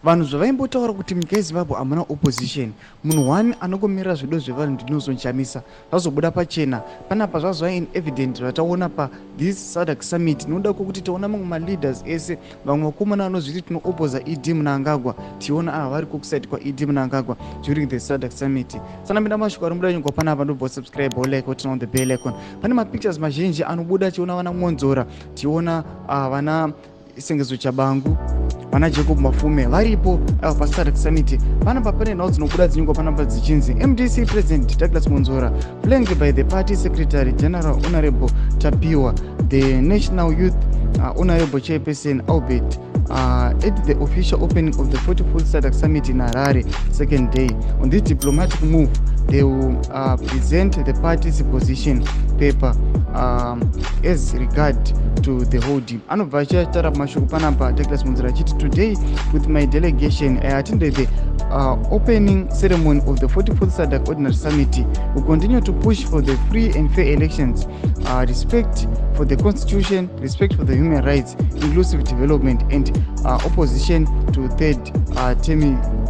Vanhu zvavaimbotaura kuti munyika yeZimbabwe hamuna opposition, munhu one anongomirira zvido zvevanhu ndiNelson Chamisa, zvazobuda pachena panapa. Zvazova in evident zvataona pathis SADC summit, nokuda kwokuti taona mamwe maleaders ese, vamwe vakomana vanozviti tinoopposa ED Mnangagwa, tiona ava vari kukuside kwaED Mnangagwa during the SADC summit. Sanapinda mashoko anobuda nyongwa panapa, ndobva subscribe, like, turn on the bell icon. Pane mapictures mazhinji anobuda, tiona vana Mwonzora, tiona vana Sengezo Tshabangu, vana Jacob Mafume varipo paSADC summit. Panapa pane nhau dzinobuda dzinyongwa panapa dzichinzi MDC President Douglas Mwonzora, flanked by the party secretary general Honorable Tapiwa, the national youth honorable chairperson Albert, at the official opening of the 44th SADC summit in Harare, second day. On this diplomatic move, they will present the party's position paper as regard to the whole deal. Anobva achitaura mashoko panapa Douglas Mwonzora achiti, "Today with my delegation I attended the opening ceremony of the 44th SADC Ordinary Summit. We continue to push for the free and fair elections, respect for the constitution, respect for the human rights, inclusive development and opposition to third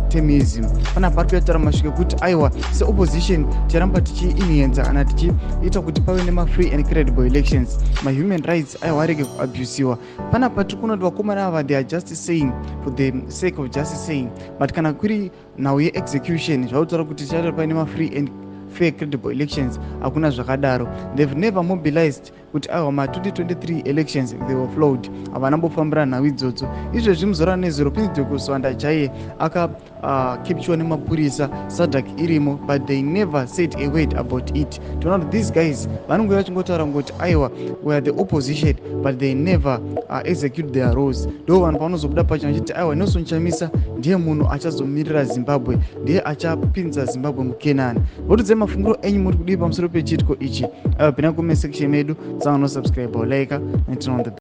termism." Panapa ari kuyataura mashoko ekuti aiwa, seopposition ticharamba tichienhanca kana tichiita kuti pave nemafree and credible elections, mahuman rights aiwa arege kuabusiwa. Panapa tiri kuona kuti vakomana ava, they are just saying for the sake of just saying, but kana kuri nhau yeexecution, zvakutaura kuti tichaita paine mafree and fair credible elections, hakuna zvakadaro. They've never mobilized kuti aiwa, ma2023 elections, they were flawed. Havana mbofambira nhau idzodzo. Izvezvi muzora nezuro Prince Sibanda chaiye akacapturwa nemapurisa SADC irimo, but they never said a word about it. Toona kuti these guys vanonge vachingotaura ngoti aiwa, we are the opposition, but they never execute their roles. Ndo vanhu pavanozobuda pachena vachiti aiwa, Nelson Chamisa ndiye munhu achazomirira Zimbabwe, ndiye achapinza Zimbabwe muKenani. Votidzai mafungiro enyu, muri kudii pamusoro pechiitiko ichi? Aiwa, pinda comment section medu, sangano, subscribe, like and turn on the